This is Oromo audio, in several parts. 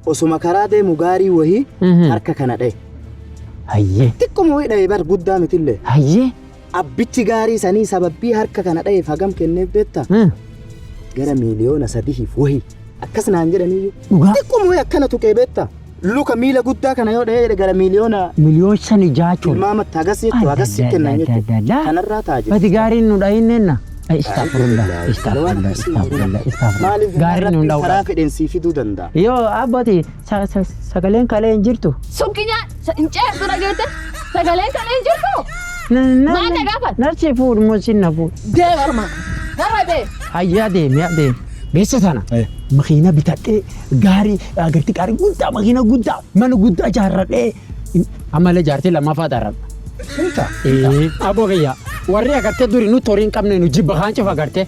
Osuma karaa deemu gaarii wahii harka kana dhaye. Hayyee. Xiqquma wahii dhaye bar guddaa mitillee. Hayyee. Abbichi gaarii sanii sababbii harka kana dhayeef hagam kenneef beektaa? Gara 3 miiliyoona wahii. Akkas naan jedhaniyyuu. Dhugaa. Xiqquma wahii akkana tuqee beektaa? Luka miila guddaa kana yoo dhahee jedhe gara miiliyoona 5 miliyoon jechuudha. Tilmaamatti hagas jechuudha hagas si kennan jechuudha. Kanarraa ta'a jechuudha. Bati gaariin nu dhahinneenna. Istaafurulla, istaafurulla, istaafurulla, istaafurulla. Maaliif Gaariin nu Rabbiin dha'uudha. karaa fedheen sii fiduu danda'a. Yoo abboti sagaleen kalee hin jirtu. Sukkinya hin ceertu dhageette sagaleen kalee hin jirtu. Maal na gaafat? Narsi fuudhu moo sin na fuudhu? Deem arma. Narra deem. Hayyaa deemi yaa deemi. Beessa sana makiina bitadhee gaarii agartii gaarii guddaa makiina guddaa mana guddaa ijaarradhee ammallee jaartii lammaffaa ijaarradha. Inta. Aboo kiyya warri agartee duri nu torii hin qabne nu jibba kaan cufa agartee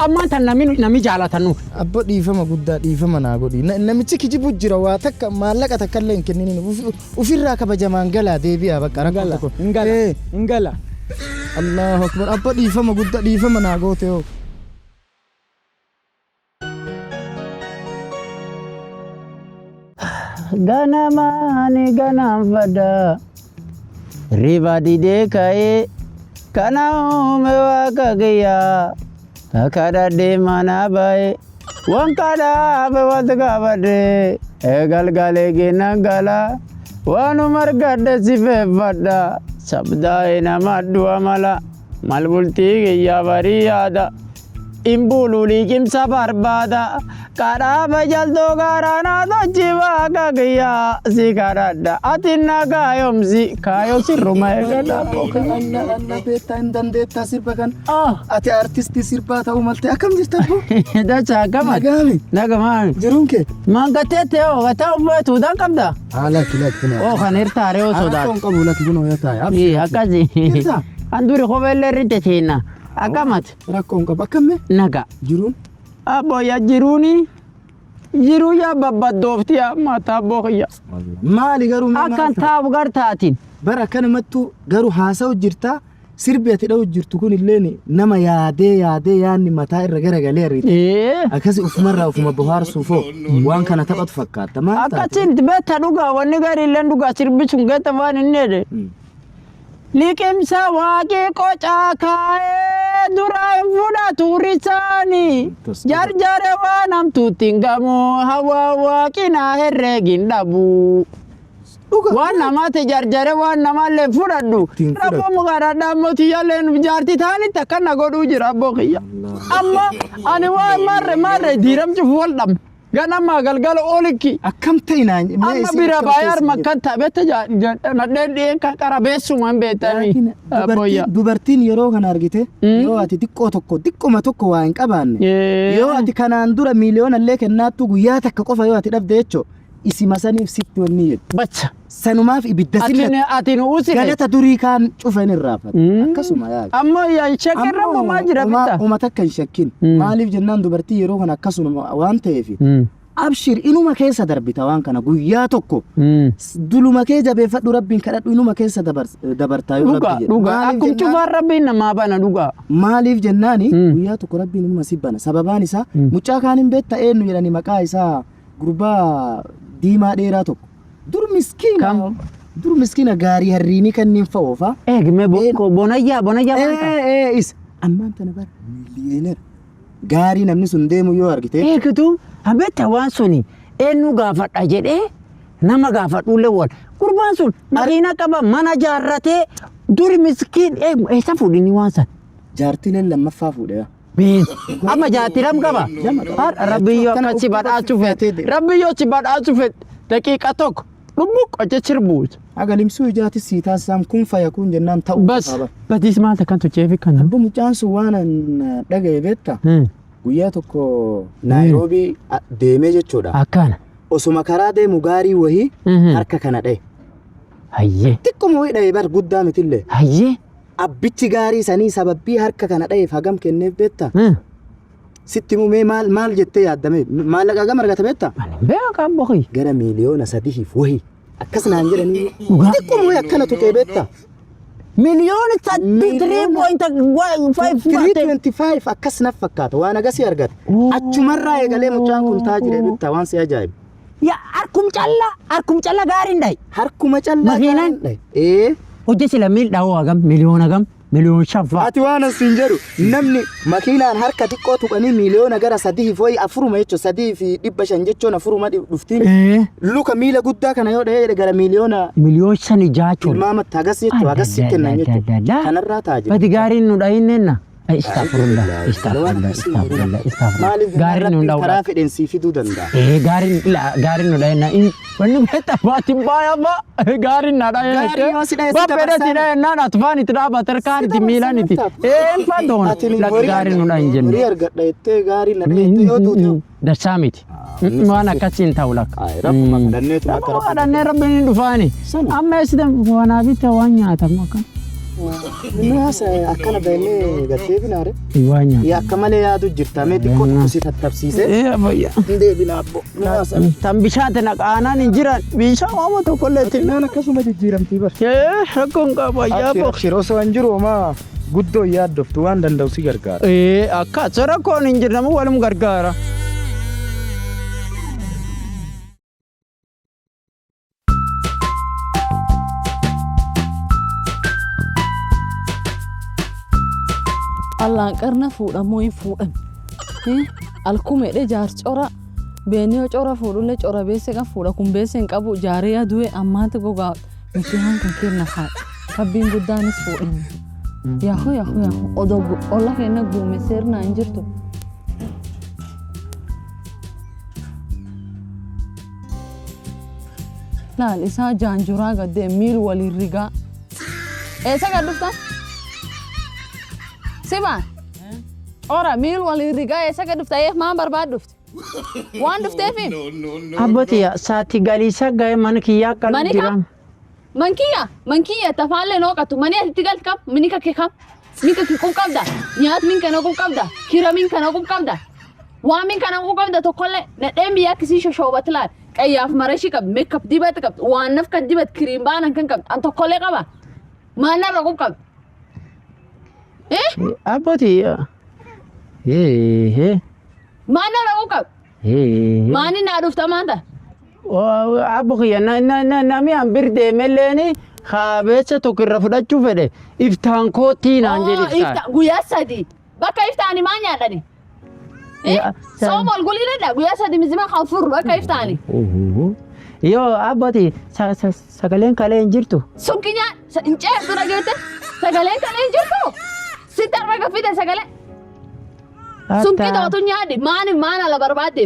ammaan tan namni namni jaalatan nu. Abbo dhiifama guddaa dhiifama naa godhi. Namichi kijibu jira waa takka maallaqa takka illee hin kenninin. Ufirraa kabajamaan galaa deebi'aa bakka rakkoo tokko. Hin gala. Hin gala. Allahu akbar. Abbo dhiifama guddaa dhiifama naa goote hoo. Ganamaani ganaanfadha riba didee ka'ee kana uume waaqa kiyyaa kadhadhee mana ba'e waan kadhaafe wanta gaafadhe galgalee kennan gala waanuma argadhe sifeeffadha sabdaa'e nama du'a mala mal bultii kiyyaa barii yaada. Imbuulu liqimsa barbaada kadhaaba jaltoo gaaranaa tochi waaqa kiyyaa si kadhadha ati na kaayomsi kaayo sirruma eegadha. Alla alla beektaa hin dandeettaa sirba kan. Ati artistii sirbaa ta'uu malte akkam jirta abbo? Dacha akkama? Nagaami. Nagamaan. Jiruun kee? Mangateette hoo gataa uffatu dan qabda? Haa lakki lakki kunoo. Oo kan hirtaaree hoo sodaatu. Rakkoon qabu lakki kunoo yoo taa'e. Ii akkasi. Jirtaa? Kan duri kopheellee irratti teenna. Akkamati? Rakkoon qabu akkamme? Naga. Jiruun? Abbo ya jiruuni jiruu yaa babbaddoofti yaa mataa abboo kiyya. Maali garuu mee maal Akkan ta'a? taa'u gartaatiin. Bara akkanumattuu garuu haasa'u jirtaa sirbi ati dha'u jirtu kun illeen nama yaadee yaadee yaadni mataa irra garagalee ariiti. Akkasi ufumarraa ufuma bohaarsuufoo waan kana taphatu fakkaata. Maal taate? Akkasiin beekta dhugaa wanni gariilleen dhugaa sirbi sun geetta waan inni jedhe. Liqimsa waaqii qocaa kaa'ee dura hin fudhatu risaani. Jarjare waan hamtuutti hin gamu hawaa waaqinaa herreegin dhabu. Waan namaatti jarjare waan namaallee fudhadhu. Rabboo mukaadha mootiyyaallee jaartii ta'anitti akkana godhuu jira abboo kiyya. Amma ani waan marre marre diiram cufu wal dhabne. Ganama galgala olikki. Akkam ta'e naan mee Amma isin bira akkam baay'ee ta'e harma isin kan taphete nadheen dhiyeen kan qarabeessuma hin beektanii. Dubartiin, dubartiin yeroo kana argite yoo ati xiqqoo tokko xiqquma tokko waa hin qabaanne yoo ati kanaan dura miiliyoona illee kennaattu guyyaa takka qofa yoo ati dhabde jechoo isima saniif sitti wanni jedhu. Bacha. Sanumaaf ibidda Atin sirratti atin usine. galata durii kaan cufan irraafata. Akkasuma yaa. Amma yaa shakkin rabbu maa jira bitta. Uma takka hin shakkin. Maaliif jennaan dubartii yeroo kana akkasuma waan ta'eef. Abshir inuma keessa darbita waan kana guyyaa tokko. Duluma kee jabeeffadhu rabbiin kadhadhu inuma keessa dabartaa yoo Dhugaa rabbi jedhe. dhugaa Maaliif akkum jennaan- cufaan rabbiin namaa bana dhugaa. Maaliif jennaani guyyaa tokko rabbiin inuma si bana. Sababaan isaa mucaa kaan hin beekta eenyu jedhani maqaa isaa gurbaa diimaa dheeraa tokko. Dur miskiina. Dur miskiina gaarii harriinii kanneen fa'oofa. Eegme bonayyaa bonayyaa maal ta'a? Ee isa. Ammaan tana bara miiliyoonera. Gaarii namni sun deemu yoo argite. Eegdu abetta waan suni eenyu gaafadha jedhee nama gaafadhullee wal. Gurbaan sun makiina qaba mana jaarratee duri miskiin eegu eessa fuudhinni waan san? Jaartileen lammaffaa fuudhe. Been amma jaartii lam qaba. Har'a rabbiyyoo akka si badhaasuu fedhe rabbiyyoo si badhaasuu fedhe daqiiqa tokko dhummuq hojje sirbuuti. Haga limsuu ijaati sii taasisaan kun faya kun jennaan ta'uu Bas badiis maal takkan tocheefi kana. Abbo mucaan sun waan an dhagaye beekta. Guyyaa tokko Naayiroobii deemee jechuudha. Akkana. Osuma karaa deemu gaarii wahii harka kana dhaye. Hayyee. Xiqquma wahii dhaye bar guddaa mitillee. Hayyee. Abbichi gaarii sanii sababbii harka kana dhayeef hagam kenneef beekta? Sitti himuu mee maal maal jettee yaaddame? Maallaqa hagam argata beekta? Beeka abbo kiyya. Gara 3 miiliyoona wahii. Akkas naan jedhanii. Xiqquma wahii akkana tuqee beekta? 3 3.5 325 akkas naf fakkaata waan agasii argate. Achumarraa eegalee mucaan kun taa jire beekta waan si ajaa'ibu. Yaa harkum callaa harkum callaa gaariin dhayi. Harkuma callaa Makiinaan? gaariin dhaye. Ee. Hojii sila miil dhawoo hagam miliyoona gam miliyoon 5 fa'a. Ati waan asiin jedhu namni makiinaan harka xiqqoo tuqanii miliyoona gara 3 fi 4 jechuun 3,500 jechuun 4 dhuftiin. Ee. Luka miila guddaa kana yoo dhahee gara miliyoona Miliyoon 5 jaachuun. Tilmaamatti hagas jechuun hagas si kennan jechuudha. Kanarraa ta'a jira. Bati gaariin nu dhahinneenna. Istaafurullah, istaafurullah, istaafurullah, istaafurullah. Maaliif Gaariin nu Rabbiin dhawudha. karaa fedhen sii fiduu danda'a. Ee gaariin ila gaariin nu dhahinna. Wanni beektaa baatiin baay'aa ba'a. Gaariin na dhahee. Gaariin yoo si dhahe si Baffeedha si dabarsaa. dhahennaan atfaan itti dhaabate harkaan itti miilaan itti. dabarsaa. Ee hin fadoon. Ati ni Lakki gaariin nu dhahin jennu. Horii argadha jettee gaariin na dhahe jettee yoo duute. Dassaa miti. Waan akkasii hin ta'u lakka. Ay, rabbuma kadhanneetuma akka Rabbuma rabbi kadhannee rabbiin hin dhufaani. Sana. Amma eessite wanaa bitta waan nyaatamu akkam. Inni haasa akkana beeknee gad deebinaare. Waan nyaatamu. Yaa akka malee yaadu jirta mee xiqqoo tokko si tattabsiisee. Ee fayya. Hin deebina abbo. Nu haasa. Tan bishaan tana qaanaan hin jiran bishaan waama tokkollee itti. Naan akkasuma jijjiiramtii bar. Ee rakkoon qabu ayyaa Abshir boo. abshir osoo hin jiru homaa guddoo hin yaaddoftu waan danda'u si gargaara. Ee akkas rakkoon hin jirre namuu walum gargaara. Allaan qarna fuudhamoo hin fuudhan. Alkumeedhe jaars cora beeniyoo cora fuudhullee cora beesse kan fuudha kun beesse hin qabu jaaree adu'e ammaatti gogaa mitihaan kan kenna haadha. Rabbiin guddaanis fuudhinna. Yaahu yaahu yaahu odoo olla kenna guume seernaa hin jirtu. Laal isaa jaanjuraa gaddee miil waliin rigaa. Eessa gad dhuftan? Sibaan. Cora miil waliin rigaa eessa gad dhufta? Eef maan barbaad dhufte? Waan dhufteefi? Abbootii saati galiisa ga'e mana kiyyaa qalu Mani jira. kam? Mankiyya mankiyya tafaallee nooqatu mani asitti gal kam mini kakke kam min kakke qub qabda nyaat min kana qub qabda kira min kana qub qabda waan min kana qub qabda tokkollee nadheen biyya akkasii shoshoobat laal qayyaaf marashii qabdi meekap dibat qabdi waan naf kan dibat kiriim baanan kan qabdi an tokkollee qaba maal narra qub qabdi. Eh? Abbootii. Hee. Maal narra qub qabdi? Hee. Maani naa dhufta maanta? Abbo kiyya nami an bir deemelleeni kaabeessa tokko irra fudhachuu fedhe iftaan koottii naan jedhe iftaan. Guyyaa 3 bakka iftaani maa nyaadhani? Sooma ol guliinadha guyyaa 3 mizima kan furru bakka iftaani. Yoo abbootii sagaleen kalee hin jirtu. Sunki nyaa hin ceertu dhageette sagaleen kalee hin jirtu. Sitti har'a fide sagalee. Sunki tootu nyaadhi maani maan ala barbaadde.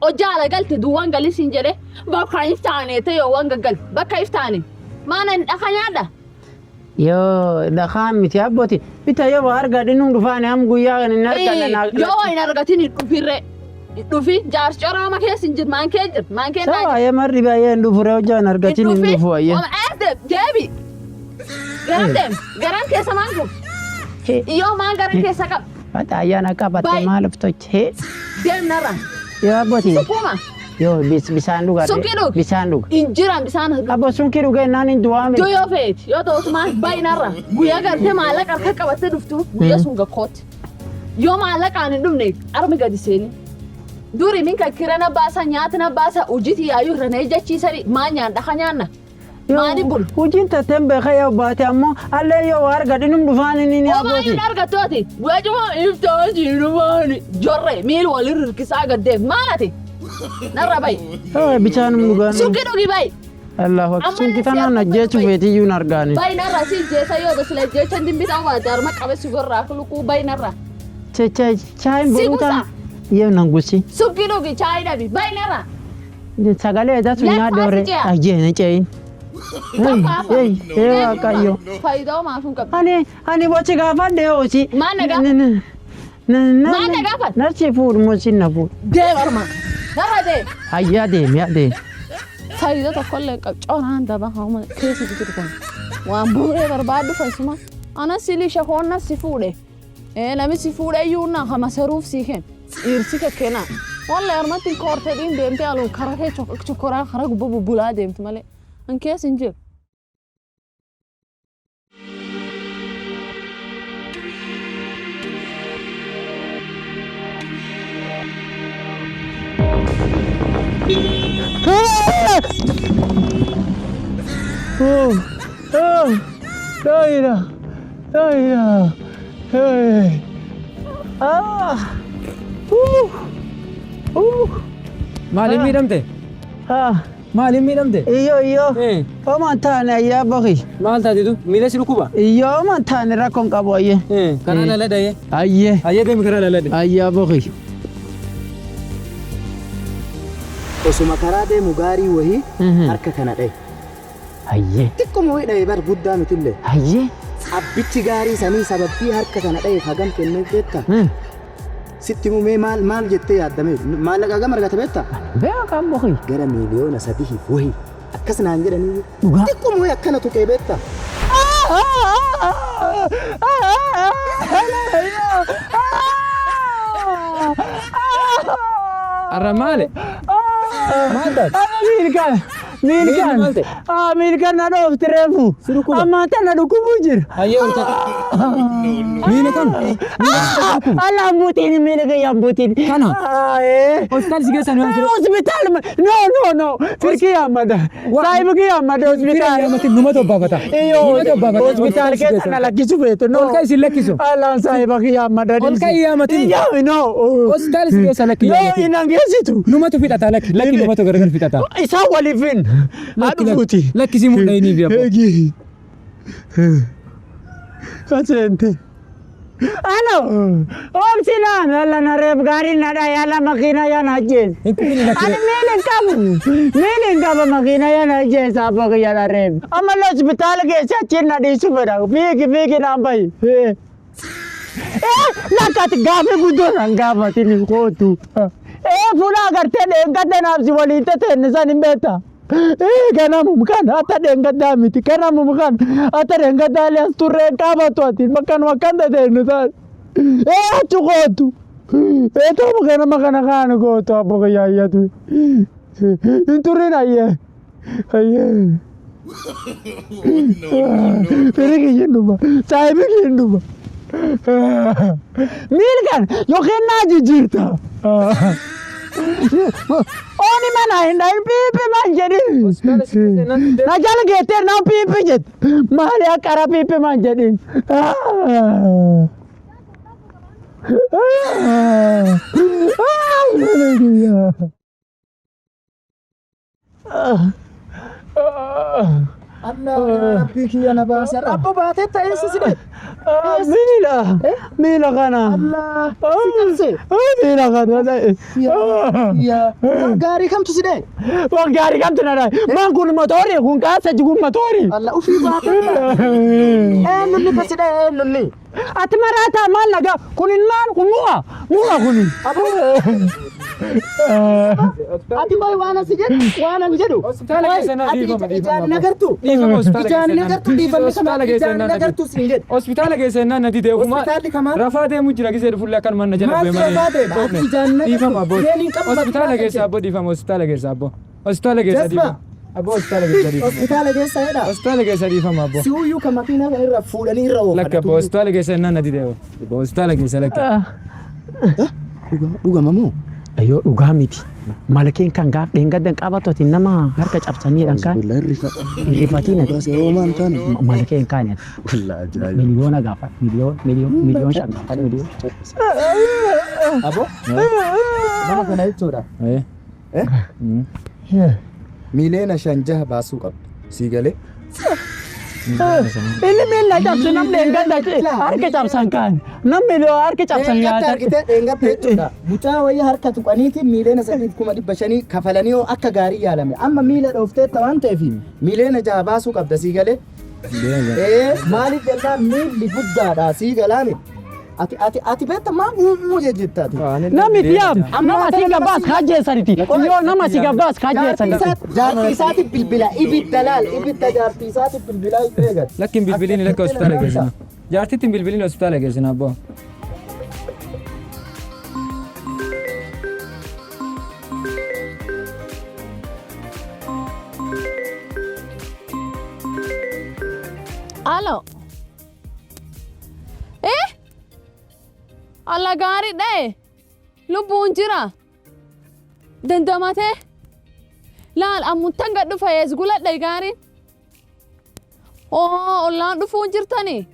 Hojjaa ala galte duwwaan galii siin jedhe bakka iftaani ta'e yoo waan gaggal bakka iftaani maana dhaka nyaadha. Yoo dhakaan miti abbooti bita yoo argadhi nuun dhufaani am guyyaa kan hin arganne. Yoo hin argatin hin dhufirre dhufi jaarsi coraama keessa hin jiru maan kee jira maan kee Sawa ayyee marri baay'ee hin dhufure hojjaa hin argatin hin dhufu ayyee. Deebi garan deem garan keessa maan kun yoo maan garan keessa qab. Bata ayyaana qabatte maal of tolche. Deem narra. Yoo abbooti. Sukkuuma. Yoo bisaan dhuga. Sunkii dhugi. Bisaan dhuga. Hin jiran bisaan dhuga. Abbo sunkii dhugee naan hin du'aame. Yoo yoo feeti yoo ta'u maal baay'inarra guyyaa gartee maallaqa harka qabattee dhuftu guyyaa sun gakkootti. Yoo maallaqaan hin dhufne armi gadi seeni. Duri minka kira na baasa nyaata na baasa hojii yaayyuu irra na ejjachiisani maa nyaanna dhaka nyaanna. Maani bulu. Hojiin tatteen beekaa yoo baate ammoo allee yoo argadhi num dhufaan inni ni Omaa abbooti. hin argattooti. Guyyaa cuma iftaan jirumaani. Jorre miil waliin hirkisaa gaddeef maalati? Narra bayi. Bishaan dhugaan. Sunkii dhugi bayi. Allahu akbar. Sunkii tanaan ajjeechuu feetiyyuu hin argaani. Bayi narra si jeessa yoo dasila jecha dimbitaa baate harma qabe si gorraa kulukuu bayi narra. Chaayin Si boruu gusa. taa. Yoo nan gusi. Sunkii dhugi chaayi dhabi bayi narra. Sagalee isaatu Lafaa nyaadde horee. si ce'a. Ajjee na ce'in. Ee Waaqayyo. Faayidaa maaf hin qabdu. Ani boci gaafadhe hoosi. Maal na gaafadhe? Maal na gaafadhe? Narsi fuudhu moo sinna fuudhu? Deem arma. Narra deem. Hayyaa deemi yaa deemi. Faayidaa tokkollee hin qabu. Coraan daba hauma keessa jiru kun. Waan bu'uuree barbaaddu fayyisuma. Ana silii shakoonna si fuudhe. Nami si fuudhe iyyuu na hama seruuf si kenna. Dhiirsi kekkena. Wallee armatti hin koortee dhiin deemtee aluun karaa kee chokkoraa karaa gubbaa bubbulaa deemti malee. An keessa hin jiru. Oh, oh, la ilaha, la ilaha. Hey. Ah. Maaliin miidhamte? Ah. Maaliin miidhamte? Iyo iyo. Homaan taane ayyaa boqi. Maal taatetu? Miila si dhukkuba? Iyo homaan taane rakkoon qabu ayyee. Karaa laladha ayyee. Ayyee. Ayyee deemi karaa laladha. Ayyaa boqi. Osuma karaa deemu gaarii wahii harka kana dhaye. Ayyee. Xiqquma wayii dhaye bar guddaa mitillee. Ayyee. Abbichi gaarii sanii sababbii harka kana dhayeef hagam kenneef beektaa? Sitti himuu maal maal jettee yaaddame? Maallaqa hagam argata beektaa? Beekaa boqi. Gara 3 miiliyoona wahii. Akkas naan jedhanii. Dhugaa. Xiqquma wayii akkana tuqee beektaa? Arra maali? Maal taate? Miilkaan. Miilkaan. Maal ta'e? Ah, miilkaan na dhoofti reefu. Si dhukkuba? Ammaa tana dhukkubuu jira. Ayyee ol ka'a. Miila kam? Ala ambuutiin miila kiyya ambuutiin. Kana? Ah, eh. Hospitaali si geessan yoo Hospitaal no no no firkii yaamada saayibu kiyya yaamada hospitaal. Hospitaali numa tobbaafata. Iyo Numa tobbaafata. hospitaal keessa na lakkisu feetu no. Ol ka'i si lakkisu. Alaan saayiba kiyya yaamada. Ol ka'i yaamatin. Iyyaami no. Hospitaali si geessa lakki No yaamatin. inan geessitu. Numatu fixata lakki lakki numatu gargar fixata. Isaan waliifin. Lakki Haadhufuuti. lakki si mudhayiniif yaabba. Eegi. Kaseente. Alo, oomsinaan alla na reef gaariin na dhaye alla makiina yaa na ajjeese. Hin kufini lakki. Ani miila hin qabu. Miila hin qaba makiina yaa na ajjeese abba kiyya na reef. Ammallee hospitaala geesse achiin na dhiisu fedha. Fiigi fiigi naan bahi. Lakkati gaafii guddoo nan gaafatin kootu. Fuula agartee dheengadda naaf si waliin teteenne san hin beektaa. Kanamum kan hatta dheengaddaa miti kanamum kan hatta dheengaddaa as turree qaabatu ati bakkanuma akkan teteenne taate. Achi kootu. Ta'uma kanama kana kaan kootu abbo kiyya ayyatu. Hin turin ayyee. Ayyee. Firi kiyya hin dhuma. Saahibi kiyya hin dhuma. Miilkan yookiin naa jijjiirta. Ooni mana hin dhahin piiphi maan jedhin. Na jala geettee naan piiphi jette. Maali akkara piiphi maan jedhin. Allah rabbii kiyya na baase. Abbo baatee ta'eessa si dhaye. Miila miila kana. Allah si cabse. Miila kana. Yaa gaarii kamtu si dhaye? Waan gaarii kamtu na dhaye. Maan kun motorii kun kaasa jigu motorii. Allah ufii baatee. Eenyulli ka si dhaye eenyulli? Ati maraataa maal nagaa kunin maal kun mu'a mu'a kunin. Ati boy waan asi jedhu waan an jedhu. Hospitaala keessa na Ati dhiifama ijaan dhiifama. hin agartu. Dhiifama hospitaala Ijaan hin keessa agartu dhiifamni Hospitaala kana keessa ijaan hin agartu siin jedhu. Hospitaala keessa jennaan nati deemu. Hospitaalli kamaa? Rafaa deemu jira gisee dhufullee akkanuma na jala Maal bu'e si malee. rafaa deema? Ati ijaan hin agartu. Dhiifama abboo. Isheen hin qabu Hospitaala makiinaa keessa abboo dhiifama hospitaala keessa abboo. Hospitaala keessa Jasba. dhiifama. Abboo hospitaala keessa dhiifama. Hospitaala keessa jedha. Hospitaala keessa dhiifama abboo. Si uyyuu kan makiinaa kana irra fuudhanii irra oofan. Lakka abboo hospitaala keessa jennaan nati deemu. Hospitaala keessa lakka. Dhugama moo? Ayyoo dhugaa miti. Malkeen kan gaaf dheengaddan qabatu ati nama harka cabsaniidhaan kaan hin rifatiin ati. Malkeen kaan ati. Miliyoona gaafa miliyoon miliyoon 5 miliyoon gaafa miliyoon. Abbo nama kana jechuudha. 5 miiliyoona baasuu qabdu. Sii galee. Inni miila cabsu namni dheengadda harka cabsan kaan namni harka cabsan Dheengadda nyaata. argitee dheengadda jechuudha. Mucaa wayii harka tuqaniitiin 3,500,000 kafalanii yoo akka gaarii yaalame. Amma miila dhoofteetta waan ta'eef 6 miliyoona baasuu qabda sii galee. Ee maaliif jennaan miilli guddaadha sii galaami. Ati ati ati beekta maal uumuu jetta ati. Namni diyaam nama si gabaas kaajjeessaniiti. Yoo nama si gabaas kaajjeessaniiti. Jaartii isaatiif bilbila ibidda laal ibidda jaartii isaatiif bilbilaa eegan. Lakki hin bilbiliin lakka hospitaala geessina. Jaartitti hin bilbiliin hospitaala geessina abboo. Alo. Eh? Alla gaariidha. Lubbuun jira. Dandamatee. Laal ammuntan gad dhufa ees guladha gaariin. Oo ollaan dhufuun jirtanii.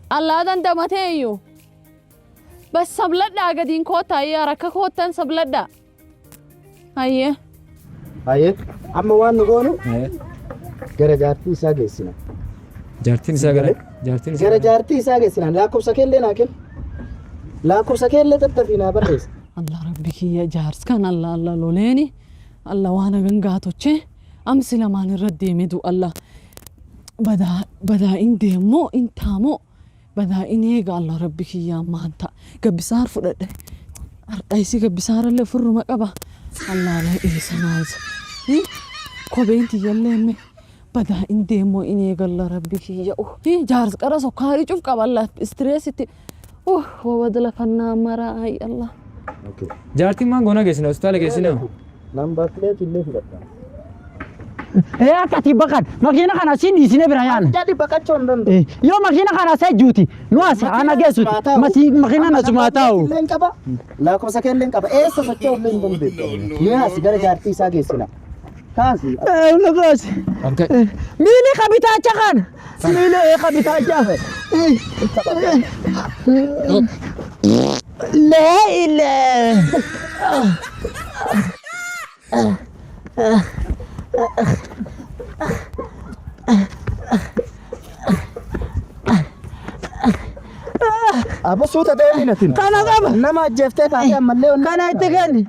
Allaa dandamatee iyyuu. Bas sabladhaa gadiin koottaa ayyaa rakka koottan sabladhaa. Hayyee. Hayyee amma waan nu goonu gara jaartii isaa geessina. Jaartiin isaa gara jaartiin isaa Gara jaartii isaa geessina. Lakkoofsa keellee naa kenni. Lakkoofsa keellee tattafii naa barreessi. Allah rabbi kiyya jaars kan Allah Allah loleeni Allah waan hagan gaatoche amsi lamaan irra deeme du Allah badaa badaa in deemmoo in taamoo badaa in eega Allah rabbi kiyya ammaan ta'a gabbisaar fudhadhe har'a isii gabbisaarallee ofirruma qaba Allah la eessa naasa kopheen tiyyallee emme badaa in deemmoo in eega Allah rabbi kiyya jaars qara sokkaarii cuf qaba Allah istireesitti wabada lafannaa maraa ay Allah. Jaartiin maan goona geessina hospitaala geessina. Number plate illee fudhadha. Ee akkati baqan makiina kana siin dhiisine bira yaana. Jadi baqachuu hin danda'u. Yoo makiina kana see juuti nu as ana geessuti makiina na sumaa taa'u. Illee qaba. Lakkoofsa kee illee qaba. Eessa socho'uu illee hin dandeettu. Mee as gara jaartii isaa geessina. Kaasi. Lukaas. Miili qabitaacha kana. Miili qabitaacha. Lee illee. Abbo suuta deemi natin. Kana qaba. Nama ajjeeftee kaatee ammallee onni. Kana itti kenni.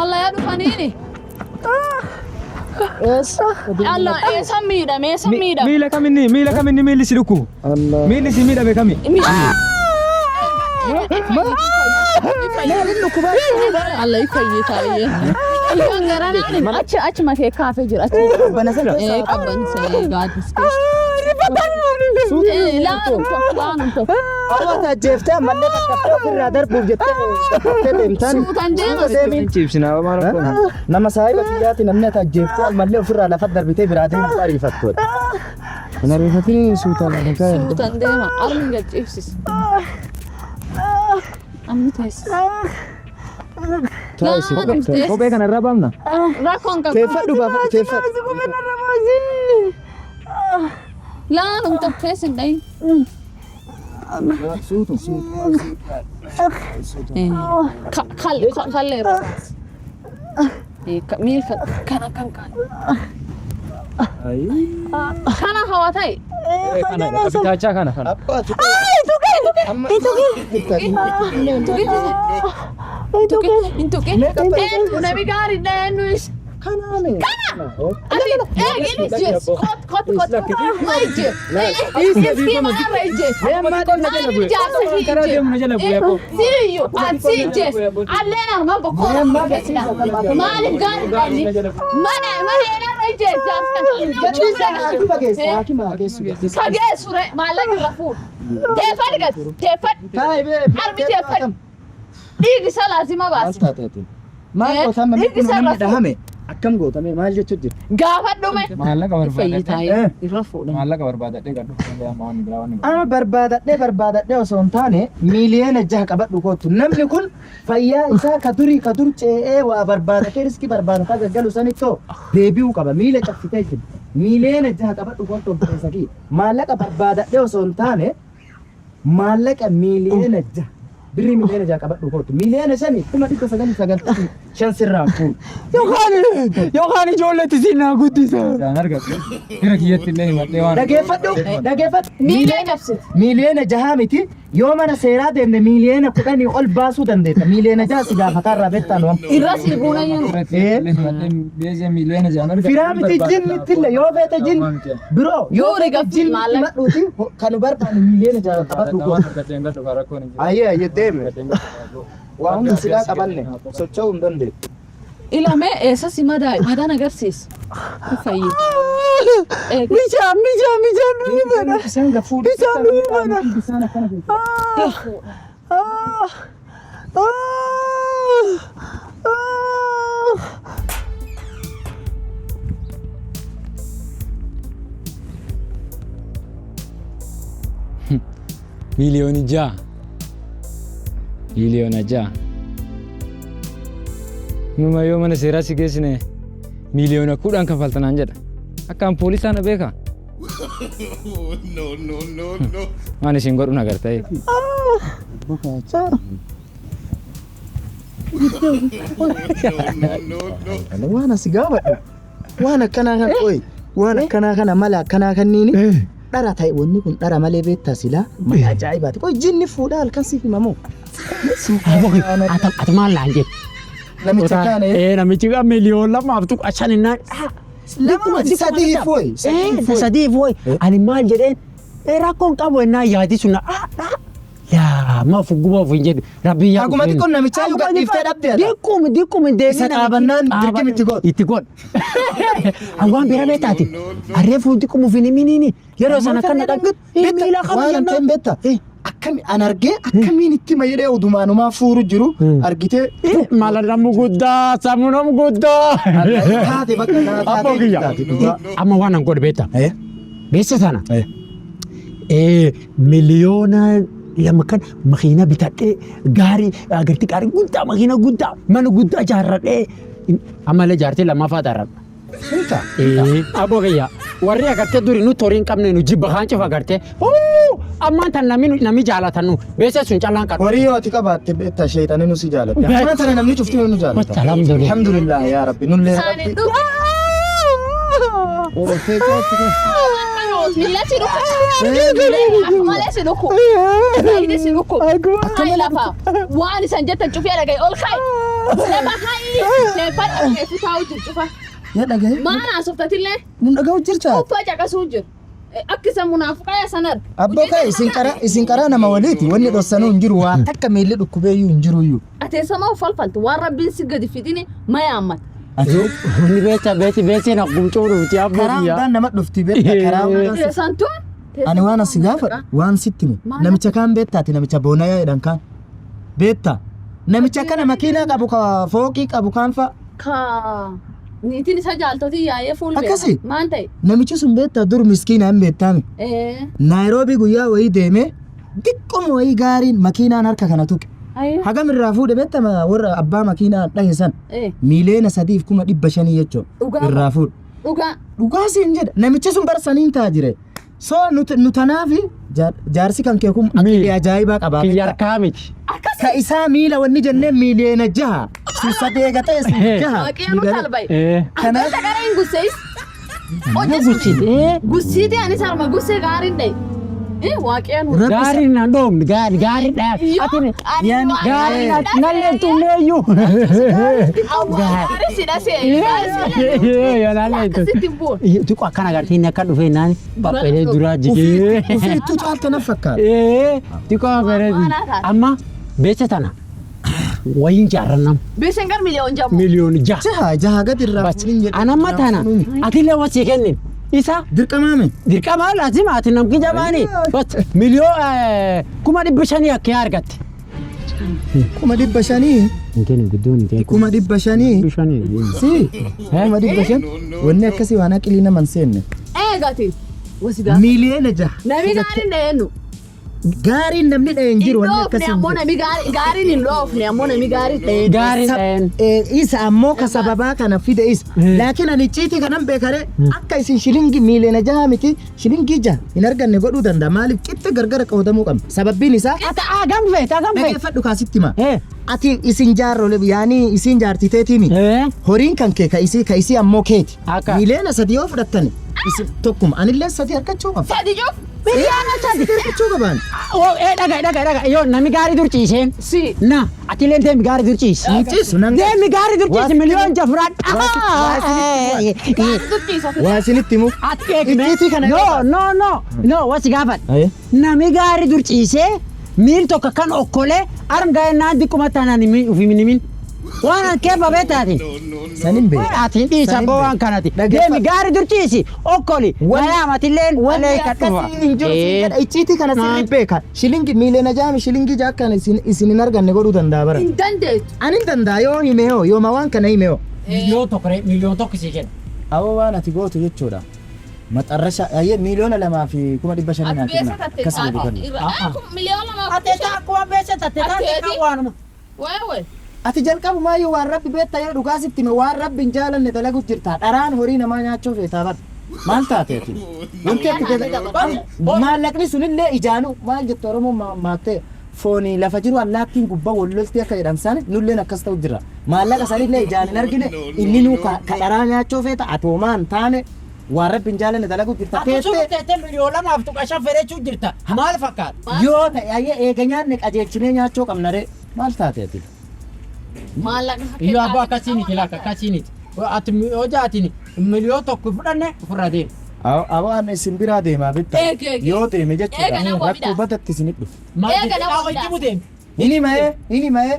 Allah yaa dhufaniini. Eessa? Allah eessa miidhame eessa miidhame. Miila kaminni miila kaminni miilli si dhukkubu. Allah. Miilli si miidhame kami. Allah ifayyee taa'ee. Ilkaan garanaan achi achi makee kaafee jira achi. Qabbana sana Ee keessa. qabban gaaddis keessa. Laanum tokko laanum tokko. Abbo ati ajjeeftee ammallee tattaaffee ofirraa darbuuf jettee tattaaffee deemtaan. Suutaan deema. Suuta deemi. Ciibsinaa maal rakkoon. Nama saahiba kiyyaati namni ati ajjeeftee ammallee ofirraa lafa darbitee biraa deemtu ariifattu. Hin ariifatini suutaan lafa Suutaan deema. Armi gad ciibsis. Amni teessisa. Laanum teessisa. Kophee kana irraa baafna. Rakkoon qabu. Teeffadhu baafa teeffadhu. Laanum tokko keessa hin dhayin. Suutu suutu. Kallee irra. Miil kana kan kan. Kana hawaa ta'e. Kana qabitaachaa kana kana. Abbo ati. Amma. Hin tuqin. Nami gaariidha eenyu is. Kanaani. Kana. Ati eegin ijjees. Kot kot kot. Ma ijjees. Iskii maarra ijjees. Maaliif jaarsa fi Karaa deemu na jala bu'ee ijjees? abboo. Siyyu ati si ijjees. Alleen armaan bokkoo keessidha. Maaliif gaariidha inni? Mana mana eenyarra ijjees jaarsa kana. Haakima geessa haakima geessu. Kageessu re maallaqa irra fuudhu. Teeffadhu gad teeffadhu. Taa'e bee. Harmi teeffadhu. Dhiigi isaa laazima Maal baasi. taateetiin? Maal gootame Dhiigi isaa namni irra fuudhu. dhahame akkam gootame maal jechuun jira? Gaafadhu mee. Maallaqa barbaadadhee. Irra fuudhu. Maallaqa barbaadadhee kan dhufu danda'ama waan biraa waan Amma barbaadadhee barbaadadhee osoo hin taane miiliyoona 6 qabadhu kootu. Namni kun fayyaa isaa ka durii ka dur ce'ee waa barbaadatee riskii barbaadataa gaggalu sanittoo deebi'uu qaba. Miila cabsitee jira. Miiliyoona 6 qabadhu kootu obboleessa kiyya. Maallaqa barbaadadhee osoo hin taane maallaqa miiliyoona 6 birrii miiliyoona 6 qabadhu kootu. Miiliyoona 5 995,000 sirraa fuudhu. Yookaan yookaan ijoolleetti siin naa guddisa. Isaan argatu. Fira kiyyatti illee himadhee waan. Dhageeffadhu dhageeffadhu. Miila cabsite. Miiliyoona 6 miti yoo mana seeraa deemne miiliyoona 10 ol baasuu dandeetta. Miiliyoona 6 si gaafataa beektaan waan. Irra si buuna jiru. Miiliyoona 6 argatu. Firaa miti jinnitti illee yoo feete jin biroo yoo Duuri feete gaffi jinnitti maallaqa. madhuuti kan nu barbaanne miiliyoona 6 qabadhu kootu. Ayyee ayyee deeme. Waa hunda silaa qabanne socho'uu hin dandeettu. Ilame eessa si madaa'e madaan agarsiisa. Fayyi. Bishaan bishaan bishaan dhuguu fedha. Bishaan gafuu. Bishaan dhuguu fedha. Bishaan akkana keessa. Ah, ah, ah. Miiliyoona 6. Miliyoona 6. Numa yoo mana seeraa si geessine miliyoona 10 kaffaltanaan jedha. Akkaan poolisaa na beeka. No, no, no, no. Waan isin godhu nagartee. No, no, no. Waan asi gaafadhu. Waan akkanaa kan qoy. Waan akkanaa kana mala akkanaa kanniini. Dhara ta'e wanni kun dhara malee beektaa silaa mala ajaa'ibaati. Qoy jinni fuudhaa halkan siif himamoo? Ati maal naan jette? Namicha kaane. Namichi kan miliyoona 2.5 innaan. Lama sadiif woy. Sadiif woy. Ani maal jedheen rakkoon qabu ennaa yaadi sun yaa ma fugguma of hin jedhu rabbi yaa. Haguma xiqqoon namichaa iyyuu gadhiiftee dhabde ati. Diqquma diqquma deemee. Isa dhaabannaan dirqama itti godhu. Itti godhu. Waan bira beektaati. Harree fuul diqquma of hin himiniini. Yeroo sana kan dhaqan miila qabu Waan jennaan. hin beekta. Akkami an argee akkamiin itti mayyadee odumaanumaa fuuru jiru argitee. Maladhamu guddaa sammuun guddaa. Taate bakka naa taate. Abboo kiyya. Taate dhugaa. Amma waan an godhu beekta. Beessa sana. Miliyoona 2 kan makiina bitadhee gaarii agartii gaarii guddaa makiina guddaa mana guddaa ijaarradhee ammallee jaartii lammaffaa ijaarradha. Hinta. Abboo kiyya warri agartee duri nu torii hin qabne nu jibba kaan cufa agartee ammaan tan namni namni jaalatan nu beessa sun callaan qabu. Horii yoo ati qabaatte beekta sheexanii nu si jaalata. Amma tana namni cufti nu jaalata. Alhamdulillah. Alhamdulillah yaa Rabbi nullee Saani Rabbi. dhugu. Miila si dhuku. Akka malee si dhuku. Saayidii si dhuku. Hayi lafa. Waan isan jettan cufee dhagaye ol kayi. Lafa hayi. Teeffadha keessa taa'u jiru cufa. Yaa dhagaye. Maal haasoftatillee Mun dhaga'u jirta. uffaa caqasuu jiru. Akka isa munaafiqaa san arga. Abboo ka'e isin qaraa nama waliiti wanni dhossanuu hin jiru waa takka miilli dhukkubeeyyuu hin jiru iyyuu. Ateessama falfaltu waan rabbiin si gadi fidini maya ammata. Wanni beekta beeksi beeksi na gumcuu dhufti abboo Karaa kiyya. hundaan nama dhufti beekta karaa hundaan. Teessantuun. Ani waan asi gaafadhu waan sitti hime Maal? namicha kaan beektaati namicha boonayaa jedhan kaan beekta namicha kana makiinaa qabu ka fooqii qabu kaan fa'a Ka niitiin isa jaaltotii yaa'ee fuul beeka. Akkasi? Maan ta'e? Namichi sun beektaa dur miskiina hin beektaami. Naayiroobii guyyaa wayii deemee xiqquma wayii gaariin makiinaan harka kana tuqe. Hagam irraa fuudhe beektama warra abbaa makiinaa dhahe san 3,500,000 jechuudha. Dhugaa. Irraa fuudhe. Dhugaa. Dhugaa siin jedha namichi sun bar saniin taa jire. So nu tanaafi jaarsi kan kee kun aqilii ajaa'ibaa qabaa. Kiyya harkaa miti. Ka isaa miila wanni jennee miliyoona 6 sun sadii eega ta'e sun jaha. Waaqayyo nu talbaye. Kanaaf Akkata gara hin gussees. Gussite. Gussiite anis harma gussee gaariin dhaye. Waaqayyo nu. Rabbi Gaarii na dhoomne gaarii gaarii dha. Ati Yaani gaarii nallee tumneeyyuu. Gaarii si dhasee. Nallee Akkasitti hin bu'u. Tuqu akkana agartee inni akka dhufee naan pappeelee duraa jigee. Ofiittuu caalta na fakkaata. Tuqu pappeelee amma beessa tana wayiin jaarrannam Beeseen gar miliyoon jamu. miliyoona 6. Jaha jaha gadi irraa fuudhin jedhe. Anamma tana atillee wasii kennin isa Dirqamaame. dirqama laazima ati namki jabaani bas 500,000 akka argatte. 500,000. Hin guddoon hin 500,000. Shanii. Si 500,000 wanni akkasii waan aqilii nama hin seenne. Eegati. Wasi gaafa. Miliyoona 6. Nami gaariin dhaheennu. Gaariin namni dhahe hin jiru Hin wanni dhoofne akkasii hin ammoo jiru. nami gaariin hin dhoofne ammoo nami gaariin dhaheen. Gaariin dhaheen. Isa ammoo ka sababaa kana fide isa. Laakiin ani icciitii kanan beekare akka isin shilingii miliyoona 6 miti shilingii 6 hin arganne godhuu danda'a. Maaliif qixxe gargara qoodamuu qabna. Sababbiin isaa Ata agam feete agam feete. dhaggeeffadhu kaasitti hima. Ati isin jaarrole yaani isin jaartiteetiimi. Horiin kan kee ka isii ka isii ammoo keeti. Akka. Miliyoona 3 yoo fudhattani isin tokkuma anillee sadii argachuu qaba. Sadi cuuf. Miliyoona 3. Argachuu qaban. Dhaga dhaga dhaga yoo nami gaarii durciiseen. Si. Na atileen deemi gaarii durciisi. Ciisu nan Deemi gaarii durciisi miliyoona 6 fudhadha. Gaarii durciisa. Waa isinitti himu. Ati eegme. Icciitii kana No no no no wasi gaafadha. Nami gaarii durciisee miil tokko kan okkolee arga naan diqquma tanaan ufi minimin. Waan an keebba beektaati. Sanin beeka. Ati dhiisa boo waan kanati. Deemi gaarii durciisi okkoli. Ganaam atilleen Wanni malee kan dhufa. akkasii hin jiru siin jedha. Icciitii kana sirrii beeka. Shilingi miliyoona 6 shilingii 6 kan isin hin arganne godhuu danda'a bara. Hin dandeettu. Ani hin danda'a yoo hime hoo yooma waan kana hime hoo. 1,000,000 1,000,000 sii kenna. Awwa waan ati gootu jechuudha. Maxarrasha ayyee 2,500,000 Ati naa beesa kenna. tatte Akkasuma taate dubbadhu. irra. 2,000,000. Ate akkuma beesa tatte taate kan waanuma. Wewe. Ati jalqabumaayyuu waan rabbi beekta yoo dhugaa sitti hime waan rabbi hin jaalanne dalagu jirta. Dharaan horii namaa nyaachuu feetaa bar. Maal taate ati? Wanti ati maallaqni sunillee ijaanu maal jettu Oromoon maattee foonii lafa jiru allaattiin gubbaa wal lolti akka jedhan san nulleen akkas ta'u jira. Maallaqa sanillee ijaan hin argine inni nuu ka dharaa nyaachuu feeta ati homaa hin taane waan rabbi hin jaalanne dalagu jirta. Ati sun Teettee teettee 2,000,000.5 fedhachuu jirta. Maal fakkaata? Yoo ta'e ayyee eega nyaanne qajeelchinee nyaachuu qabna ree. Maal taate ati? Maallaqa Iyyuu abbaa akkasiiniti laakka akkasiiniti. Ati hojaatiin 1 miliyoona fudhanne ofirraa deema. Aboo ani isin biraa deemaa bitta. Eegi, eegi. Yoo deeme Eega jechuudha. nama Rakkoo bidaa. badatti isinit dhufu. Maal Eega jette? nama Dhaawa bidaa. itti muteem. Inni ma'ee inni ma'ee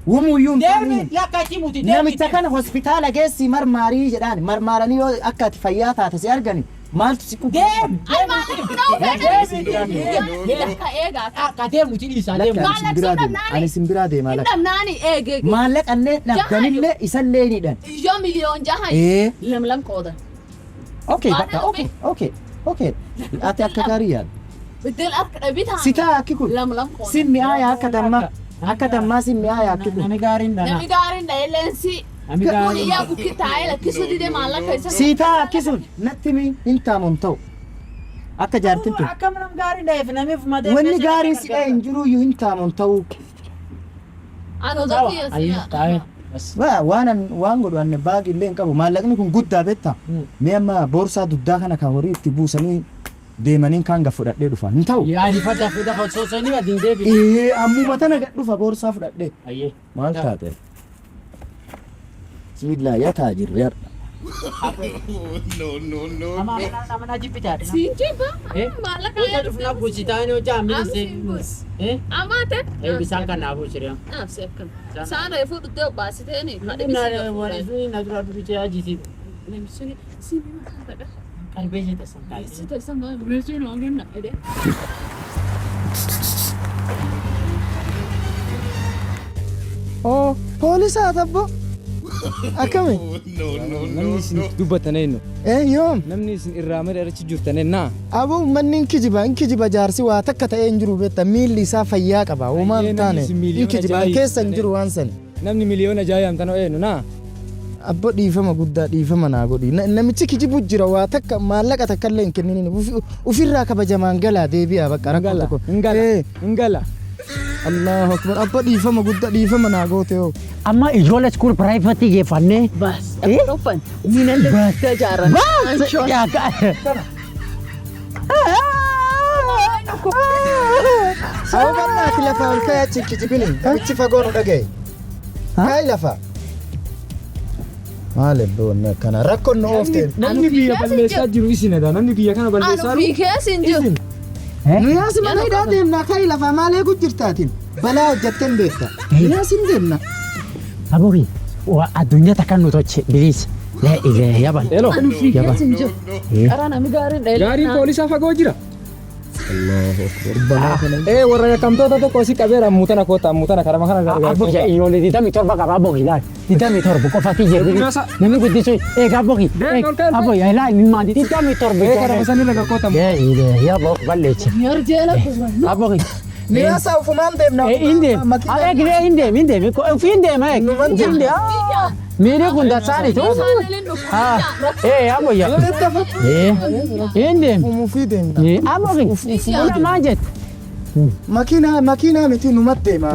wumuyyuu hin Deemi taane. lakka itti muti deemi. Namicha kana hospitaala geessi marmaarii jedhaan marmaaranii yoo akka ati fayyaa taate si argani maaltu si quba? Deemi. Ay maallaqa fudhuu fedhan. Lakka eegaa. Akka deemuti dhiisaa Lakka deemu. ani isin biraa deema. Ani isin biraa deemaa Hin lakka. dhabnaani eege. Maallaqallee dhabdanillee isallee ni hidhan. Iyyoo 6 miliyoona. Ee. Lam lam qoodan. Okay Maal bakka okay okay okay. Ati akka gaarii yaadda. Biddeen akka dhabii Si taa akki kun. Lam lam qoodan. Si mi'aaya akka dammaa. Akka dammaa si mi'aaya akki kun. Nami gaariin dhana. Namni gaariin dha'ee Nami Kun gaariin. iyyaa bukki taa'ee lakkisuu didee maallaqa isa. Si taa akki sun natti mi hin taamu hin ta'u. Akka jaartin tun. Akkam nam gaariin dha'eef namiif madee. Wanni gaariin si dha'e hin jiruyyuu hin taamu hin ta'u. Ani odoo Ayyee taa'ee. Waan waan godhu anne baagi illee hin qabu maallaqni kun guddaa beektaa. Mee amma boorsaa dugdaa kana kan horii itti buusanii deemanii kaan gad fudhadhee dhufa hin ta'u. Yaani fata fida soosanii adiin deebi. Ee ammuma tana gad dhufa boorsaa fudhadhee. Ayyee. Maal taate? Bismillah yaa taajirri yaadha. No, no, no, Ama no. amana amana jibbitaadha. Siin jibba. Eh? Maallaqa Hojja dhufna buusitaani hojja Am amini siin buus. Eh? Amaate. Eh bisaan kan naa buusire. Naaf si akkam. Saan reefuu dhuftee obbaasiteeni. Na dura dubbisee ajisi. Namni si maallaqa. Qalbee jette san kaasee. Si ta'isan meeshaan waan ganna jedhee. Oo poolisaa tabbo. Akkami? No, no, no, Namni isin no. dubbatan eenyu? Eh yoom? Namni isin irraa mara irratti jirtan ennaa? Aboo uummanni hin kijiba hin kijiba jaarsi waa takka ta'ee hin jiru beekta miilli isaa fayyaa qaba homaa hin Namni taane isin hin miiliyoona kijiba ja'i keessa hin jiru waan sani. Namni 6 miliyoona hamtan eenyu naa? Abbo dhiifama guddaa dhiifama naa godhi. Namichi kijibu jira waa takka maallaqa takka illee hin kenninin ufirraa kabajamaan galaa deebi'a bakka rakkoo Hingala, tokko. hingala, Eh, hingala. Allahu akbar abbo dhiifama guddaa dhiifama naa goote hoo. Amma ijoollee school private geeffannee. Bas. Dhufan. Minan guddaa ijaaran. Bas! Yaa Sababa bal'aati lafa ol ka'ee achi hin kijibini namichi fagoo nu dhagaye. Kaayi lafa. Maal iddoo wanni akkana rakkoon nu oofte. Namni biyya balleessaa jiru isinidha. Namni biyya kana Anu balleessaa jiru fi keessa hin jiru. Nu yaasi mana hidhaa deemnaa kaayi lafaa maal eegu jirtaatiin balaa hojjetteen beekta. Nu yaasi hin deemna. Aboki addunyaa takka nu tolche biliis. Lee ilee yaban. Hello. Anu fi Yaban. keessa hin jiru. Karaa namni gaariin dha'ee. Gaariin poolisaa fagoo jira. Allahu akbar balaa kana. Ee warra yakkamtoota tokko si qabeera muutana koota muutana karama kana gargaara. Aboki ijoollee 27 qaba aboki laal. 27 qofati jedhu. Guddisa. Namni guddisu eega aboki. Deem, ol ka'e, ol ka'e. Aboki ilaa ilmaan 27. Ee karama sanirra koota. Lee ilee yabo balleeche. Yarjeela kuma. Aboki. Nu yaasaa ufumaan deemna. Indeem. Eegee indeem indeem. Ofii indeem eeg. Numan Ofii indeem. Miiri kun dasaani tu. Eh aboya. Eh indeem. Ufumufii deemna. Aboki. Una maal jette? Makiinaa makiinaa miti numatti deema.